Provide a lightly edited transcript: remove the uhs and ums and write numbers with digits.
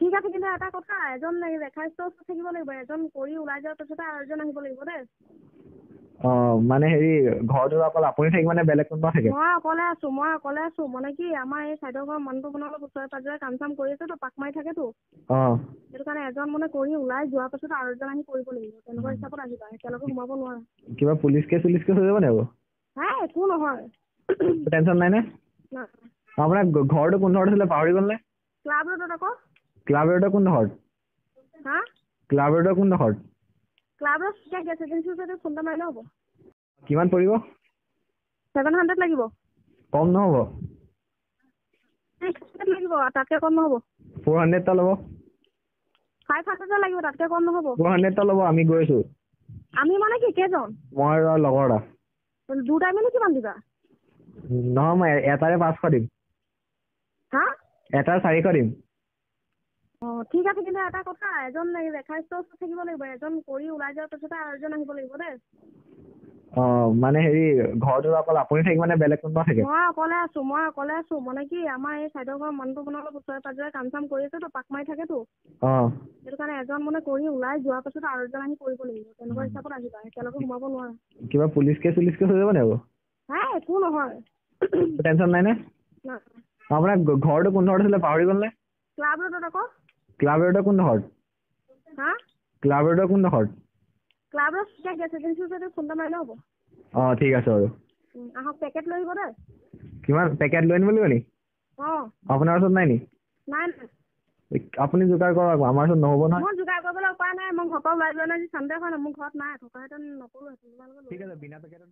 ঠিক আছে, কিন্তু এটা কথা, এজন ৰেখাইষ্টৰ ওচৰত থাকিব লাগিব, এজন কৰি ওলাই যোৱাৰ পিছতে আৰু এজন আহিব লাগিব দেই। অঁ, মানে হেৰি, ঘৰটোত অকল আপুনি থাকিব নে বেলেগ কোনোবা থাকে? মই অকলে আছো, মই অকলে আছো। মানে কি, আমাৰ এই চাইডৰ ঘৰৰ মানুহটো মানে অলপ ওচৰে পাজৰে কাম চাম কৰি আছেতো, পাক মাৰি থাকেতো। অঁ। সেইটো কাৰণে এজন মানে কৰি ওলাই যোৱাৰ পিছত আৰু এজন আহি কৰিব লাগিব, তেনেকুৱা হিচাপত আহিবা, একেলগে সোমাব নোৱাৰা। কিবা পুলিচ কেছ চুলিচ কেছ হৈ যাব নি আকৌ? নাই, একো নহয়। টেনচন নাই নে? নাই। আপোনাৰ ঘৰটো কোনডোখৰত আছিলে পাহৰি গ'ল নে? ক্লাব ৰোডত আকৌ। ক্লাব ৰোডৰ কোনডোখৰত? হা? ক্লাব ৰোডৰ কোনডোখৰত? ক্লাব ৰোড গেছ এজেঞ্চিৰ ওচৰতে, ফোন এটা মাৰিলে হ'ব। কিমান পৰিব? 700 লাগিব। কম নহ'ব? 600 লাগিব, তাতকৈ কম নহ'ব। 400 এটা ল'ব। 500 লাগিব, তাতকৈ কম নহ'ব। 400 এটা ল'ব, আমি গৈ আছো। আমি মানে কি, কেইজন? মই আৰু লগৰ এটা। দুটাই মিলি কিমান দিবা? নহয়, মই এটাৰে 500 দিম। হা? এটাৰ 400 দিম। অঁ, ঠিক আছে, কিন্তু এটা কথা, এজন ৰেখাইষ্টৰ ওচৰত থাকিব লাগিব, এজন কৰি ওলাই যোৱাৰ পিছতে আৰু এজন আহিব লাগিব দেই। অঁ, মানে হেৰি, ঘৰটোত অকল আপুনি থাকিব নে বেলেগ কোনোবা থাকে? মই অকলে আছো, মই অকলে আছো। মানে কি, আমাৰ এই চাইডৰ ঘৰৰ মানুহটো মানে অলপ ওচৰে পাজৰে কাম চাম কৰি আছেতো, পাক মাৰি থাকেতো। অঁ। সেইটো কাৰণে এজন মানে কৰি ওলাই যোৱাৰ পিছত আৰু এজন আহি কৰিব লাগিব, তেনেকুৱা হিচাপত আহিবা, একেলগে সোমাব নোৱাৰা। কিবা পুলিচ কেছ চুলিচ কেছ হৈ যাব নি আকৌ? নাই, একো নহয়। টেনচন নাই নে? নাই। আপোনাৰ ঘৰটো কোনডোখৰত আছিলে পাহৰি গ'ল নে? ক্লাব ৰোডত আকৌ। ক্লাব ৰোডৰ কোনডোখৰত? হা? ক্লাব ৰোডৰ কোনডোখৰত? ক্লাব ৰোড গেছ এজেঞ্চিৰ ওচৰতে, ফোন এটা মাৰিলে হ'ব। অঁ, ঠিক আছে বাৰু। আহক, পেকেট লৈ আহিব দেই। কিমান পেকেট লৈ আনিব লাগিব নি? অঁ। আপোনাৰ ওচৰত নাই নি? নাই নাই। আপুনি যোগাৰ কৰক, আমাৰ ওচৰত নহ'ব নহয়। মই যোগাৰ কৰিবলৈ উপায় নাই, মই ঘৰৰ পৰা ওলাই যোৱা নাই, আজি চানডে হয় নাই, মোৰ ঘৰত নাই, থকাহেঁতেন নকৰোঁহেঁতেন। ঠিক আছে, বিনা পেকেটত।